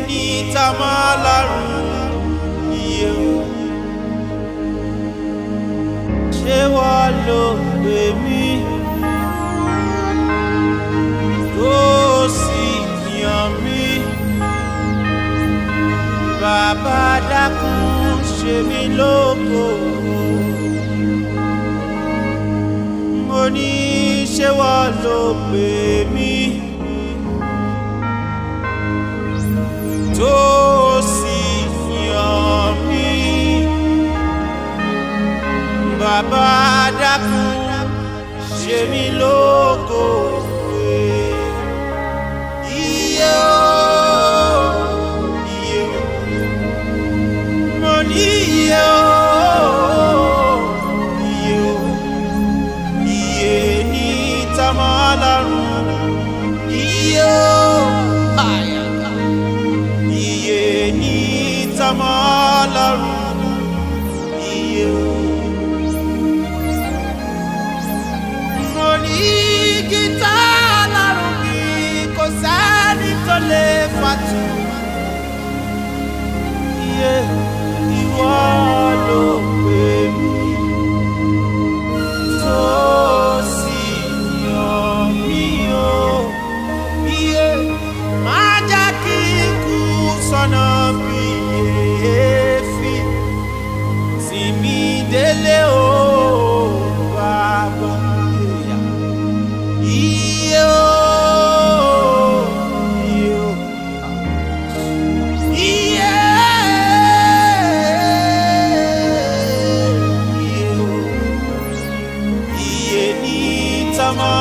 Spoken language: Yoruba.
ní tọmọ Ọlọ́run iye o. Ṣé wọ́n ló pè mí tó sì yàn mí? Bàbá dákun ṣe mí lógo. Mo ní ṣé wọ́n ló pè mí tó sì yàn mí? Bàbá dákun ṣe mí lógo. Iye o, iye o, mo ní iye o, iye o, iye ní tọmọ Ọlọ́run, iye o, iye ní tọmọ Ọlọ́run, iye o. Mo ní gítà Ọlọ́run mi kò sẹ́ni tó lè fàtú. Iye ìwọ ló pè mí tó sì yàn mí o. Iye má jẹ́ kí n kú sọ́nà bí èéfín, tì mí délé o bàbá. Iye o, iye o. Iye, iye o, iye ní tọmọ